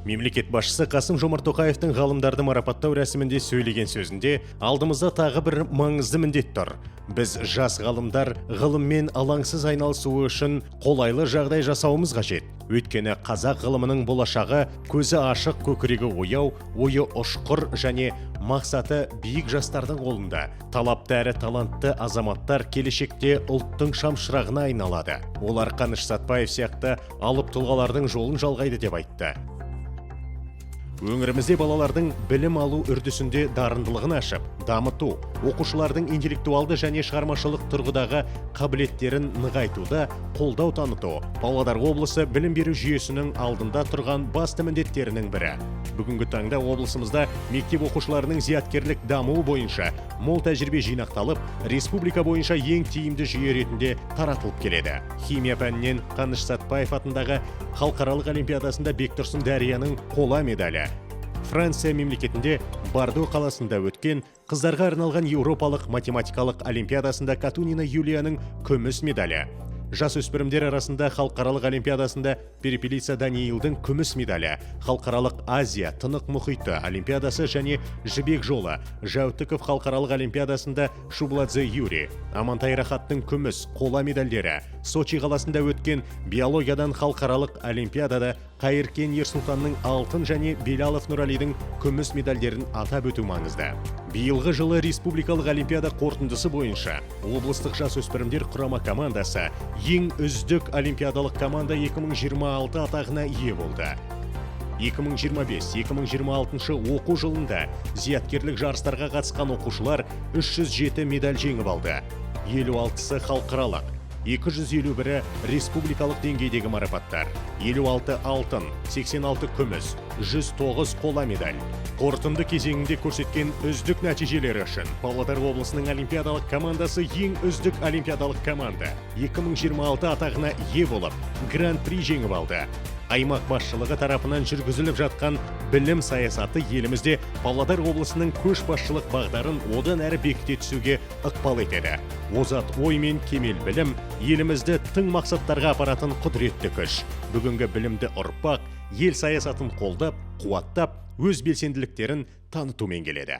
Мемлекет басшысы Қасым Жомарт Тоқаевтың ғалымдарды марапаттау рәсімінде сөйлеген сөзінде: «Алдымызда тағы бір маңызды міндет тұр. Біз жас ғалымдар ғылыммен алаңсыз айналысуы үшін қолайлы жағдай жасауымыз қажет. Өйткені қазақ ғылымының болашағы көзі ашық, көкірегі ояу, ойы ұшқыр және мақсаты биік жастардың қолында. Талапты әрі талантты азаматтар келешекте ұлттың шамшырағына айналады. Олар Қаныш Сәтбаев сияқты алып тұлғалардың жолын жалғайды», – деп айтты. Өңірімізде балалардың білім алу үрдісінде дарындылығын ашып, дамыту, оқушылардың интеллектуалды және шығармашылық тұрғыдағы қабілеттерін нығайтуда қолдау таныту Павлодар облысы білім беру жүйесінің алдында тұрған басты міндеттерінің бірі. Бүгінгі таңда облысымызда мектеп оқушыларының зияткерлік дамуы бойынша мол тәжірибе жинақталып, республика бойынша ең тиімді жүйе ретінде таратылып келеді. Химия пәнінен Қаныш Сәтбаев атындағы халықаралық олимпиадасында Бектұрсын Дәрияның қола медалі, Франция мемлекетінде Бордо қаласында өткен қыздарға арналған Еуропалық математикалық олимпиадасында Катунина Юлияның күміс медалі, жасөспірімдер арасында халықаралық олимпиадасында Перепелица Даниилдің күміс медалі, халықаралық Азия Тынық мұхиты олимпиадасы және Жібек жолы Жәутіков халықаралық олимпиадасында Шубладзе Юрий, Амантай Рахаттың күміс, қола медальдері, Сочи қаласында өткен биологиядан халықаралық олимпиадада Қайыркен Ерсұлтанның алтын және Белалов Нұралидің күміс медальдерін атап өту маңызды. Биылғы жылы республикалық олимпиада қорытындысы бойынша облыстық жасөспірімдер құрама командасы «Ең үздік олимпиадалық команда 2026» атағына ие болды. 2025-2026 оқу жылында зияткерлік жарыстарға қатысқан оқушылар 307 медаль жеңіп алды. 56-сы халықаралық, 251-і республикалық деңгейдегі марапаттар. 56 алтын, 86 күміс, 109 қола медаль. Қорытынды кезеңінде көрсеткен үздік нәтижелері үшін Павлодар облысының олимпиадалық командасы «Ең үздік олимпиадалық команда 2026» атағына ие болып, гран-при жеңіп алды. Аймақ басшылығы тарапынан жүргізіліп жатқан білім саясаты елімізде Павлодар облысының көшбасшылық бағдарын одан әрі бекіте түсуге ықпал етеді. Озат ой мен кемел білім елімізді тың мақсаттарға апаратын құдіретті күш. Бүгінгі білімді ұрпақ ел саясатын қолдап, қуаттап, өз белсенділіктерін танытумен келеді.